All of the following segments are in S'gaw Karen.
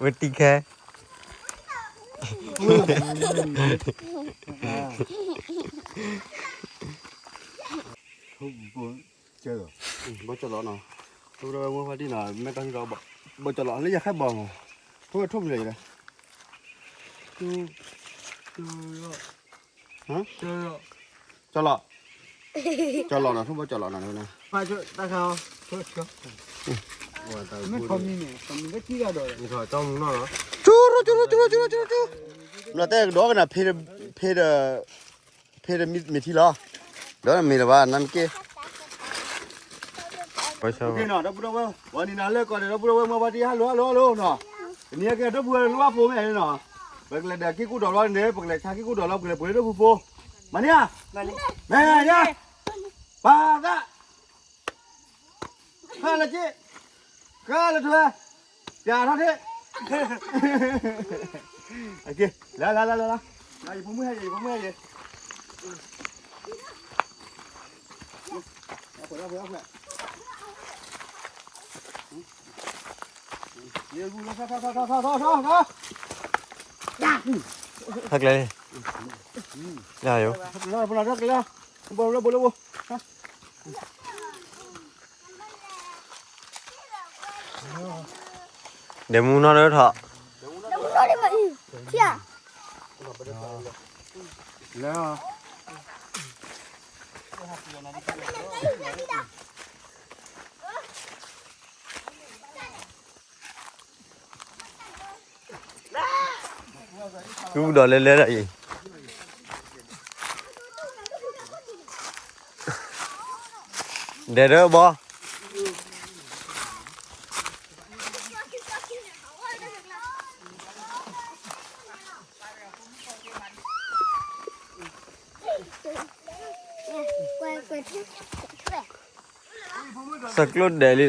ဝဲတံၢ်ခဲ ဘီကၠီလီၤနီၤ, ထိၣ်ဝဲမ့ၢ်ဖါတံၢ်နီၤ မ့ၢ်တၢ်ဟံၣ်ဒီး ဘီကၠီလီၤ လၢယၤခဲဘီမး, ထိၣ်ဝဲထိၣ်ဖျဲးယၤလဲၣ်, ကၠီလီၤ, ကၠီလီၤနီၤ ထိၣ်ဘီကၠီလီၤနီၤ, တၢ်ခါအီၤ, မ့ၢ်ထီမံၤန့ၣ် ထီမံၤလၢကံၣ်တၢ်ဒီး ကၠီမူနီၤ, ကၠီ ကၠီ ကၠီ ကၠီ ကၠီ, နတဲကဒီးကနၣ် ဖဲဒီး ဖဲဒီး ဖဲဒီးမ့ၢ်ထံလီၤ, ဒီးမ့ၢ်လၢၤဘၣ် နမ့ၢ်က့ၤ နီၤ ဒီပုၢ်ဒီဝဲၢ် ဝဲနံၤနၤလၢကီၢ်ဒီး ဒီပုၢ်ဒီဝဲၢ်မ့ၢ်ပှၤတံၢ် ဟါလိၤ ဟါလိၤ ဟါလိၤနီၤ, တနံၤအံၤကဲ ဒီပုၢ်ဝဲၢ်လၢဝါဖိမ့ၢ်န့ၣ်နီၤ, ပကလဲၤဒီးက့ၤကူၣ်ဒီးလီၤန့ၣ် ပကလဲၤဆါက့ၤကူၣ်ဒီးလီၤ ပကလဲၤပှ့ၤဒီပုၢ်ဖိ, မၤန့ၢ်ဧါ, မ့ၢ်ညါ, ပၢ်သၣ် ခါလၢက့, ခါလၢထွဲ, ပျးထီၣ်ထ့, လၢ လၢ လၢ လၢ, ယဖိမုၣ်ဟဲယဲ ယဖိမုၣ်ဟဲယဲ, ထီၣ်ကျဲ, လၢယိၤ ဒဲမူနီၢ်ဒၢထီၣ်, ကူၣ်ဒီးလဲၤလဲၤဒီးအံၤ, ဒဲဒၢဘီ စၢ်ကျိၣ်ဒဲးလံဒီး,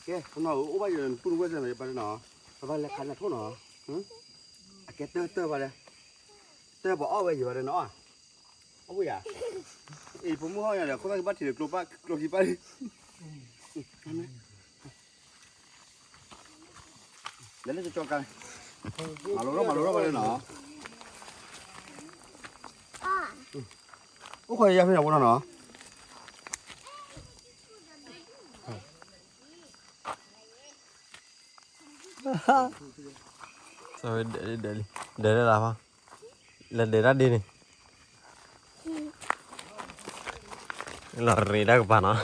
ကဲ ပနီၢ်အိၣ်ဘၣ်ယိၤ ပုၢ်နဝဲၢ်စၢ်န့ၣ် ပၢ်နီၤ, ပဘၣ်လဲၤခးနၤထိၣ်နီၤ, အကဲတၢၢ်တၢၢ်ဘၣ်ဒီး, တၢၢ်ပအီၣ်ဝဲယံၤဘၣ်ဒီးနီၤ, အီၣ်ဝဲယၤ, အံၤ ဖိမုၣ်ဟီၣ်ယၤဒီး ခိၣ်သၣ်ခံဘၣ်ထံးဒီး ကျိဘၣ်ကျိခံဘၣ်လံ, လဲၤလၢကၠီကါ, မၤလိထီၣ်မၤလိထီၣ်ဘၣ်လၢနီၤ, အိၣ်ခိးယၤဖဲန့ၣ်ဝဲနီၤနီၤ, ဒဲးလံ, ဒဲးလၢ်လၢ်ဖီ, လဲၤဒဲးတၢ်ဒ့န့ၣ်, လီၤရ့းတၢ်ကပၤနီၤ,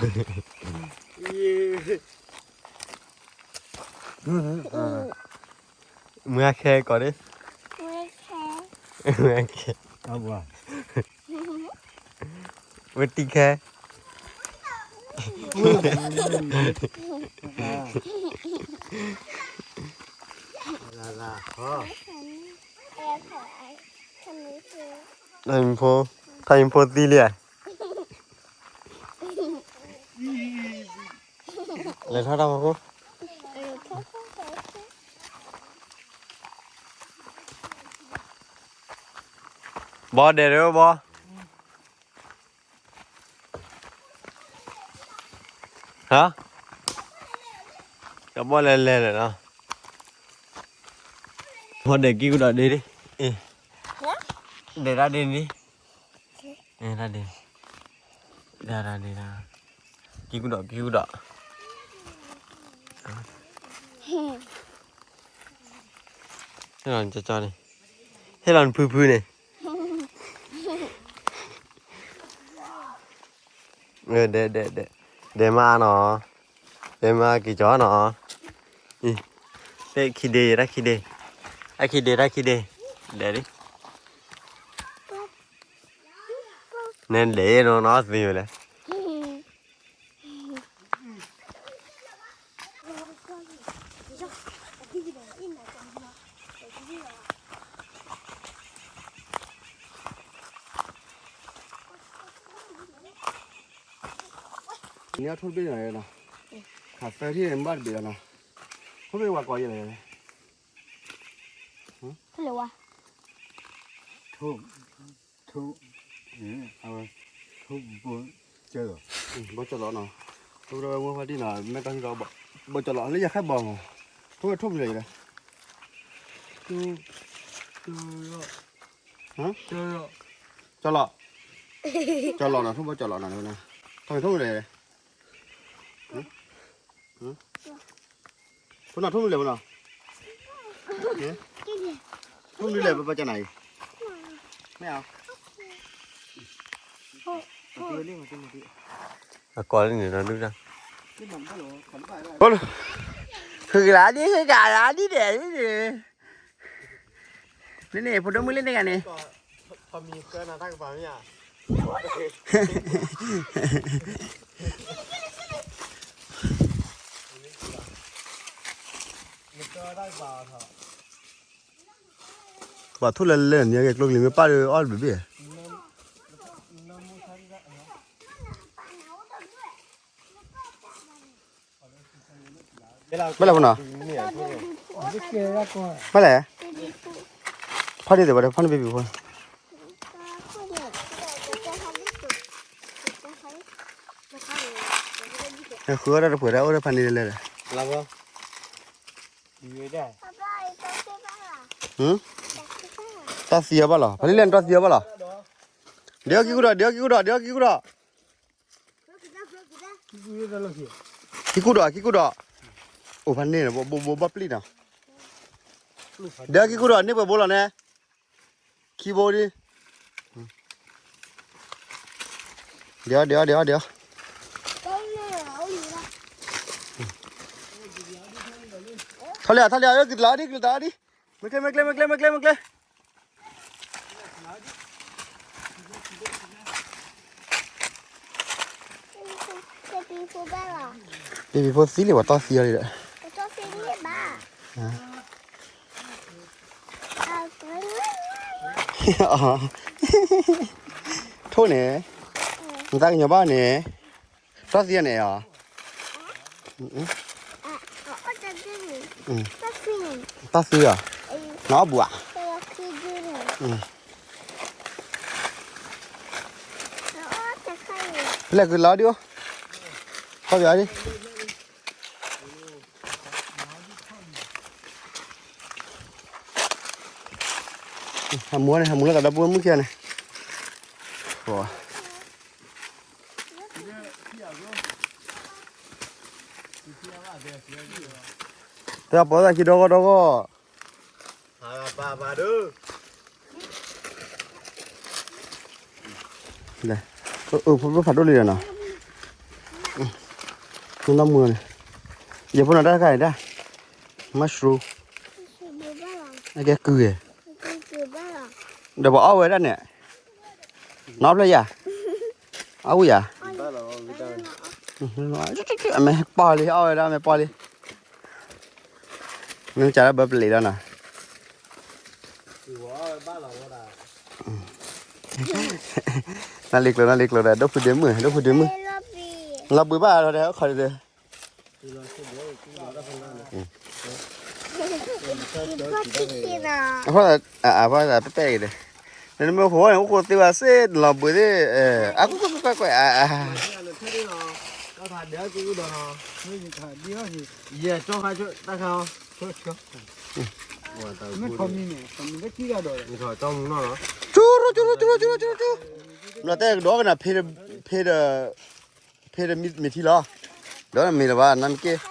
မွေးခဲကိးဒ့, မွေးခဲ, ဝဲတံၢ်ခဲ, တၢ်မံဖိ, တၢ်မံဖိသံလံဧါ, လဲၤထီၣ်တၢ်ဖီခိၣ်, ဘီဒဲးဒၢဘီ ဟါ, ကဘီလဲၤလဲၤလဲၣ်နီၤ, ဘီဒဲးကံၣ်ကူၣ်ဒီးဒ့ဒ့, ဒဲးတၢ်ဒ့န့ၣ်, တၢ်ဒ့, တၢ်ဒ့, ကံၣ်ကူၣ်ဒီးကံၣ်ကူၣ်ဒီး, ဟ့ၣ်လီၤနကၠီကၠီန့ၣ်, ဟ့ၣ်လီၤနဖုဖုန့ၣ် ဒဲး ဒဲး ဒဲးမးနီၤ, ဒဲးမးက့ၤကၠီနီၤ, တၢ်ခံဒ့ တၢ်ခံဒ့, တၢ်ခံဒ့ တၢ်ခံဒ့, ဒဲးလံ, နဲဒဲးနီၤနီၤသ့ဝဲလဲၣ်. န့ၣ်အထိၣ်တဘ့ၣ်နီၤ, ခးသၢထံၣ်န့ၣ် ဘၣ်တဘ့ၣ်လီၤနီၤ, ထိၣ်တဘ့ၣ်ဝဲကိးယဲလဲၣ်, ထိၣ်, ထိၣ်, အဝဲ, ထိၣ်ဘိ, ဘိကၠီလီၤနီၤ, ထိၣ်ဝဲမ့ၢ်ဖါတံၢ်နီၤ မ့ၢ်တၢ်ဟံၣ်ဒီး, ဘိကၠီလီၤ လၢယၤခဲဘီမး, ထိၣ်ဝဲထိၣ်မနုၤလဲၣ်, ကၠီလီၤ, ကၠီလီၤနီၤ ထိၣ်ဘိကၠီလီၤနီၤ, ထိၣ်မနုၤလဲၣ် ဖိနီၤ ထိၣ်မနုၤလဲၣ်ဖိနီၤ, ထိၣ်မနုၤလဲၣ် ပပၢ်ကနၤအံၤ, မ့ၢ်ဧါ, အကိးလၢန့ၣ်ဒီးဒုၣ်ဒါ, ဃုကလါဒ် ဃုကလါဒ်ဒဲးဒ်န့ၣ်, န့ၣ်န့ၣ် ဖိဒိၣ်မုၣ်လၢန့ၣ်ဂၤန့ၣ် ပှၤထိၣ်လဲၤလဲၤန့ၣ် ကဲကျိကလံၤမ့ၢ်ပၢ်ဒီး အီၣ်တဘ့ၣ်ဘ့ၣ်, ဘၣ်လဲၣ်ဖိနီၤ, ဘၣ်လဲၣ်, ဖးန့ၢ်သ့ၣ်ဘၣ်ဒီး ဖးန့ၢ်ဘ့ၣ်ဘ့ၣ်ဖိ ဃုအီၣ်တၢ်တပှဲၤဒၣ် အိၣ်ဒီးဖးန့ၢ်လဲၣ်လဲၣ်, တၢ်သံအီၤဘၣ်လီၤ, ဖးန့ၢ်လဲၣ် တၢ်သံအီၤဘၣ်လီၤ, ဖးန့ၢ်လဲၣ် တၢ်သံအီၤဘၣ်လီၤ, ဒဲကံကူဒီး ဒဲကံကူဒီး ဒဲကံကူဒီး ကံကူဒီး ကံကူဒီး, အိၣ်ဖးန့ၢ်န့ၣ် ဘိဘိဘိဘၣ်ပျံၢ်နီၤ, ဒဲကံကူဒီး န့ၢ်ပှဲၤဘိလီၤန့ၣ်, ခံဘိဒ်, ဒဲအီၤ ဒဲအီၤ ဒဲအီၤ ဒဲအီၤ, ထီၣ်လံ ထီၣ်လံ ကံတလးဒ် ကံတလးဒ်, မ့ၢ်ကျဲ မ့ၢ်ကျဲ မ့ၢ်ကျဲ မ့ၢ်ကျဲ မ့ၢ်ကျဲ ဘ့ၣ်ဘ့ၣ်ဖိသံလံ ပှၤတီသံအီၤလံဒီး, ထိၣ်န့ၣ်, နသးကညီၤဘၣ်န့ၣ်, တီသံအီၤန့ၣ်ဧါ, တီသံအီၤ, နအီၣ်ဘူးဧါ, လဲၤကလီၤဒံးအိၣ်, ခီပီၤဒံး ဟးမူန့ၣ် ဟးမူလၢသးဒီပုၢ်ဝဲၢ်မုၣ်ခံဂၤန့ၣ်, တၢ်ပီသးခံဒီဂီၢ်ဒီဂီၢ်, လဲၤ, ဖိဒိၣ်ဖးဒိၣ်လံဒီးနီၤ, မ့ၢ်နီၢ်မူန့ၣ်, ယဖိနီၤတၢ်တခါအံၤတၢ်, mushroom, အကဲကုၢ်ဂ့ၤ, ဒီးပအီၣ်ဝဲဒၣ်န့ၣ်, နီဖျၢၣ်ယၤ, အဝံယၤ, အမဲပီၢ်လံ အီၣ်ဝဲဒၣ်အမဲပီၢ်လံ, မ့ၢ်ကၢ်လၢဘၢပလံးလီၤနီၤ, နလံၤကျိၤ နလံၤကျိၤဒီး ဒိၣ်ဖုဒ့မုၣ် ဒိၣ်ဖုဒ့မုၣ်, လီၤဘှံးဘၣ်ဒီး ခီဒီး အဖီ, အဖီပဲာ်ပဲာ်အံၤဒီး, နမ့ၢ်ဃိန့ၣ် အိၣ်ဃိသ့ဝဲစ့ၢ် နလီၤဘှံးသ့ၣ်, အကွၢ်ကွၢ်ကွၢ်ကွၢ်, ကၠူရူၢ် ကၠူရူၢ် ကၠူရူၢ် ကၠူရူၢ်, နတဲကဒီးကနၤ ဖဲဒီး ဖဲဒီး ဖဲဒီးမ့ၢ်ထံလီၤ, ဒီးမ့ၢ်လၢၤဘၣ် နမ့ၢ်က့ၤ, က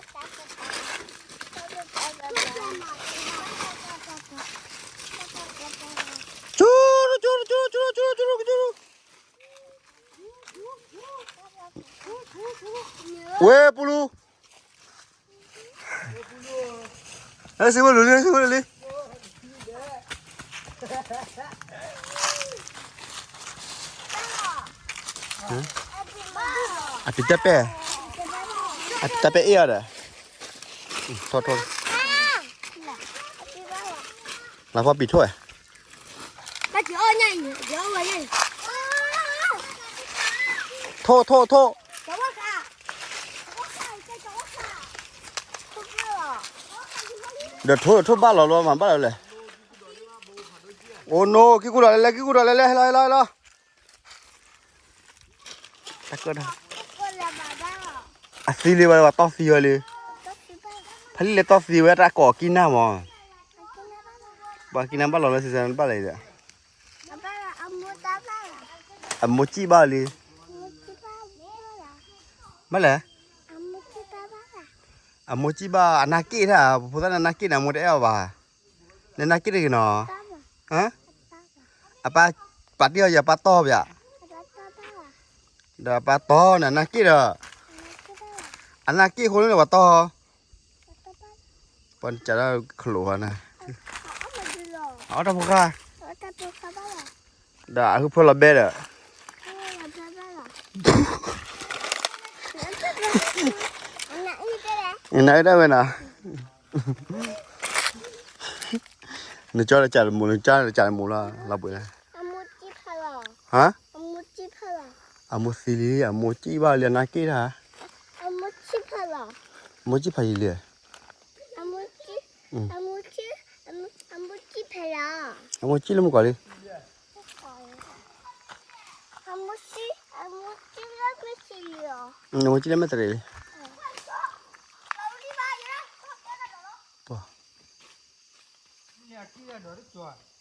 ၠူရူၢ် ကၠူရူၢ် ကၠူရူၢ်, ဝဲပူလူ, အဲ စံးဝဲလူၤလံ စံးဝဲလူၤလံ, အပံတၢ်ပဲၢ်, အပံတၢ်ပဲၢ်အ့ၣ်အီၤဒီး, ထီၣ်ထီၣ်, လၢဖီပံၤထိၣ်ဧါ, ထိၣ်ထိၣ်ထိၣ်, ကဝဲကါ, ဒီးထိၣ်ထိၣ်ဘၣ်လီၤလီၤမးဘၣ်လီၤလဲၣ်. အိၣ်နိ ကံၢ်ကူၣ်ဒီးလဲၤလဲၣ် ကံၢ်ကူၣ်ဒီးလဲၤလဲၣ် ဟဲလီၤ ဟဲလီၤ ဟဲလီၤ. တၢ်ကၢၣ်တၢ် အသံလံဝဲ ပှၤတီၢ်သံဝဲလံ. ဖဲလံလဲၤတီၢ်သံဝဲတၢ်ကိးကံၢ်နၢ်မး. ပှၤကံၢ်နၢ်ဘၣ်လီၤလၢစံးစၢ်ဘၣ်လဲၣ်ဒီး အမိၢ်စံၣ်ဘၣ်လံ. ဘၣ်လဲၣ်. အမိၢ်စံၣ်ဘၣ် အနၢ်က့ၣ်တၢ် ဖိသၣ်န့ၣ်နၢ်က့ၣ်န့ၣ် အမိၢ်တအဲၣ်အီၤဘၣ်. နနၢ်က့ၣ်တဂ့ၤနီၤ. အပၢ်ပာ်တ့ၢ်အီၤယၤ ပၢ်တီၢ်ပယၤ ဒီးပၢ်တီၢ်န့ၣ် နၢ်က့ၣ်ဒီး အနၢ်က့ၣ်အဃိန့ၣ် ပှၤတီၢ် ပှၤကးဒၣ်ခလိာ်ဃီန့ၣ် အအီၣ်တၢ်ဖိဃၢ် ဒီးအဟုဖၢလီၤဘဲဒီး နအၢတၢ်ဝဲနီၤ နကၠီလၢကၠးတမူး နကၠီလၢကၠးတမူးလီၤ လီၤပှဲၤလၢ ဟါ အမိၢ်သံလံ အမိၢ်စံၣ်ဘၣ်လံ အနၢ်က့ၣ်တၢ် အမိၢ်စံၣ်ဖးလံလံ အမိၢ်စံၣ်လၢမုၢ်ကီၤလံ အမိၢ်စံၣ်လၢမဲာ်တရံးလံ ပှၤ